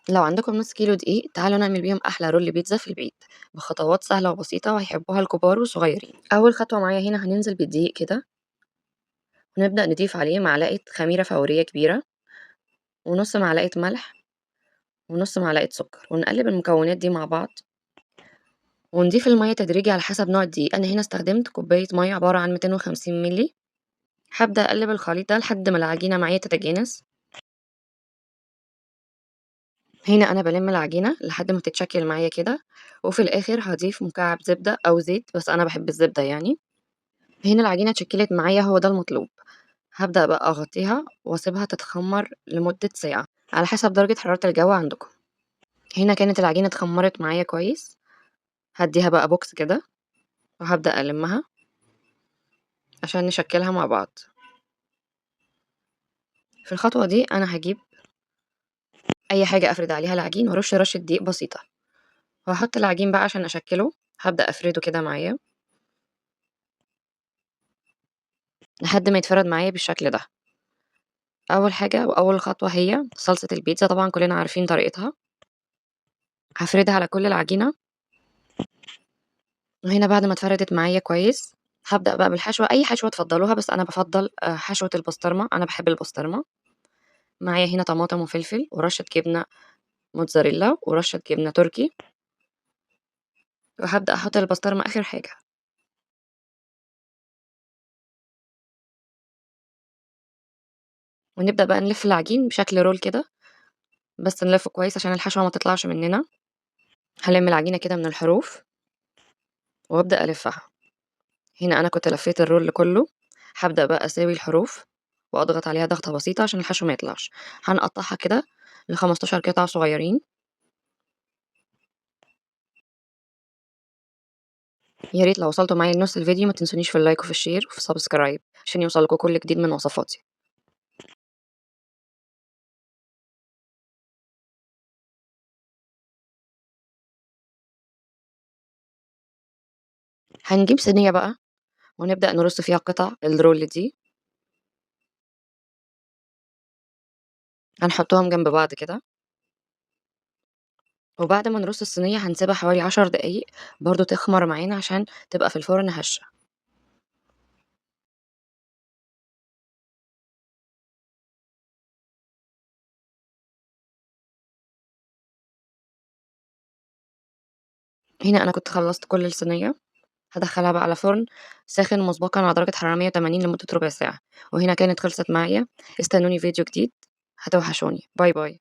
لو عندكم نص كيلو دقيق تعالوا نعمل بيهم أحلى roll بيتزا في البيت بخطوات سهلة وبسيطة وهيحبوها الكبار والصغيرين. أول خطوة معايا هنا هننزل بالدقيق كده، ونبدأ نضيف عليه معلقة خميرة فورية كبيرة ونص معلقة ملح ونص معلقة سكر، ونقلب المكونات دي مع بعض، ونضيف المية تدريجي على حسب نوع الدقيق. أنا هنا استخدمت كوباية مية عبارة عن 250 ملي. هبدأ أقلب الخليط ده لحد ما العجينة معايا تتجانس. هنا أنا بلم العجينة لحد ما تتشكل معايا كده، وفي الآخر هضيف مكعب زبدة أو زيت، بس أنا بحب الزبدة يعني. هنا العجينة اتشكلت معايا، هو ده المطلوب. هبدأ بقى أغطيها وأسيبها تتخمر لمدة ساعة على حسب درجة حرارة الجو عندكم. هنا كانت العجينة اتخمرت معايا كويس. هديها بقى بوكس كده وهبدأ ألمها عشان نشكلها مع بعض. في الخطوة دي أنا هجيب أي حاجة أفرد عليها العجين وأرش رشة دقيق بسيطة، وهحط العجين بقى عشان أشكله. هبدأ أفرده كده معايا لحد ما يتفرد معايا بالشكل ده. أول حاجة وأول خطوة هي صلصة البيتزا، طبعا كلنا عارفين طريقتها. هفردها على كل العجينة. وهنا بعد ما اتفردت معايا كويس هبدأ بقى بالحشوة. أي حشوة تفضلوها، بس أنا بفضل حشوة البسطرمة، أنا بحب البسطرمة. معايا هنا طماطم وفلفل ورشة جبنة موتزاريلا ورشة جبنة تركي، وهبدأ أحط البسطرمة آخر حاجة. ونبدأ بقى نلف العجين بشكل رول كده، بس نلفه كويس عشان الحشوة ما تطلعش مننا. هلم العجينة كده من الحروف وأبدأ ألفها. هنا أنا كنت لفيت الرول كله. هبدأ بقى أساوي الحروف وأضغط عليها ضغطة بسيطة عشان الحشو ما يطلعش. هنقطعها كده لخمستاشر قطعة صغيرين. يا ريت لو وصلتوا معايا لنص الفيديو ما تنسونيش في ال like وفي ال share وفي ال subscribe عشان يوصلكوا كل جديد من وصفاتي. هنجيب صينية بقى ونبدأ نرص فيها قطع ال roll دي، هنحطهم جنب بعض كده. وبعد ما نرص الصينية هنسيبها حوالي 10 دقايق برضو تخمر معانا عشان تبقى في الفرن هشة. هنا أنا كنت خلصت كل الصينية. هدخلها بقى على فرن ساخن مسبقا على درجة حرارة 180 لمدة ربع ساعة. وهنا كانت خلصت معايا. استنوني فيديو جديد، هتوحشوني. bye bye.